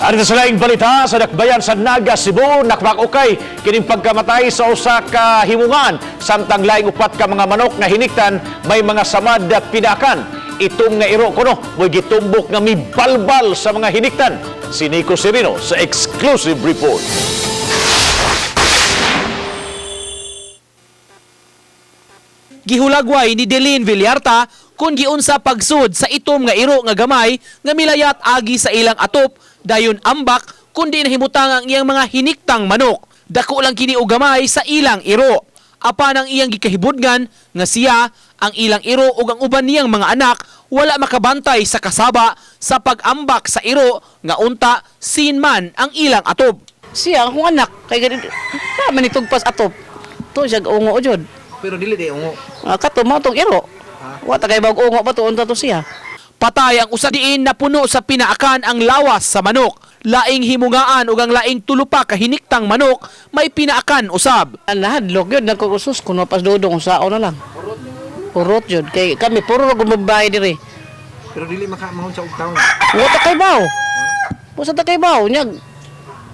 Adto sa laing balita, sa dakbayan sa Naga, Cebu, nakpak-ukay kining pagkamatay sa usa ka himungan samtang laing upat ka mga manok nga hiniktan may mga samad at pinakan. Itom nga iro kuno mo'y gitumbok nga mibalbal sa mga hiniktan. Si Nico Sereno sa exclusive report. Gihulagway ni Delin Villarta kung giunsa pagsud sa itom nga iro nga gamay nga milayat agi sa ilang atop dayon ambak kundi nahimutang ang iyang mga hiniktang manok. Dako lang kini og gamay sa ilang iro. Apan ang iyang gikahibudngan nga siya ang ilang iro ug ang uban niyang mga anak wala makabantay sa kasaba sa pag-ambak sa iro nga unta sin man ang ilang atop. Siya akong anak kay ganit na man itugpas atop. To siya ungo jud. Pero dili di ungo. Ah, kato mo tong iro. Wa ta kay bag ungo pa to unta to siya. Patay ang usa diin na puno sa pinaakan ang lawas sa manok. Laing himungaan ug ang laing tulo pa ka hiniktang manok may pinaakan usab. Ang nahadlok yun nagkukusus kuno pas dudong sao na lang. Urot yun. Kay kami puro ra gumabay diri. Pero dili makamahon sa ug taon. Wa ta kay baw. Wa sa ta kay baw nya.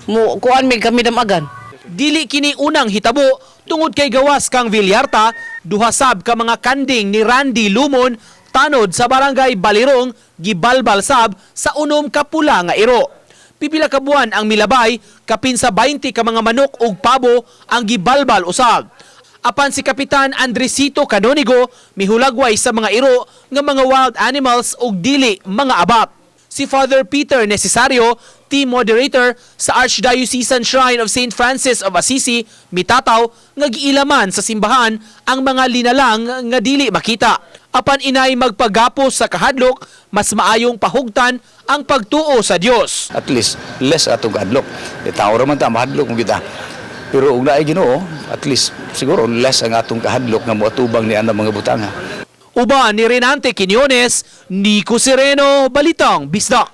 Mo kuan mi kami damagan. Dili kini unang hitabo tungod kay gawas kang Villarta, duha sab ka mga kanding ni Randy Lumon tanod sa barangay Balirong gibalbal sab sa unom ka pula nga iro. Pipila ka buwan ang milabay, kapin sa 20 ka mga manok ug pabo ang gibalbal usab. Apan si Kapitan Andresito Canonigo mihulagway sa mga iro nga mga wild animals ug dili mga abap. Si Father Peter Necesario, team moderator sa Archdiocesan Shrine of St. Francis of Assisi, mitataw nga giilaman sa simbahan ang mga linalang nga dili makita. Apan inay magpagapos sa kahadlok, mas maayong pahugtan ang pagtuo sa Dios. At least less atong kahadlok. E, tao ra man ta mahadlok mo kita. Pero ug naay Ginoo, at least siguro less ang atong kahadlok nga moatubang ni ana mga butanga. Uban ni Renante Quiñones, Nico Sereno, Balitang Bisdak.